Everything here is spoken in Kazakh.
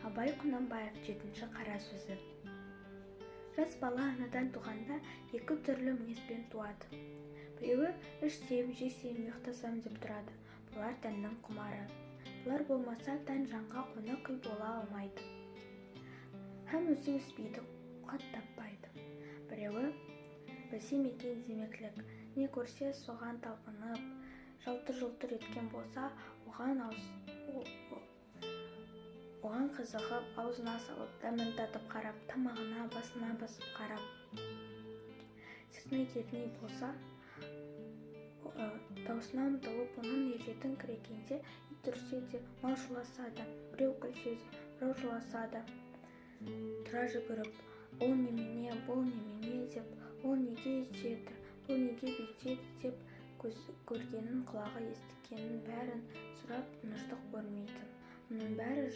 Абай Құнанбаев, «Жетінші қара сөзі». Жас бала анадан туғанда екі түрлі мінезбен туады. Біреуі ішсем, жесем, ұйықтасам деп тұрады. Бұлар тәннің құмары. Бұлар болмаса, тән жанға қонақ үй бола алмайды һәм өзі өспейді, қуат таппайды. Біреуі білсем екен демеклік, не көрсе, соған талпынып, жалтыр-жұлтыр еткен болса, оған қызығып, аузына салып, дәмін татып қарап, тамағына, басына басып қарап, сыртына керней болса, даусына ұмтылып, онан ержетіңкірегенде, ит үрсе де, мал шуласа да, біреу күлсе де, біреу жыласа да, тұра жүгіріп, ол немене, бұл немене деп, ол неге өйтеді, бұл неге бүйтеді деп, көзі көргенін, құлағы естігенін бәрін сұрап, тыныштық көрмейді. Мұның бәрі жан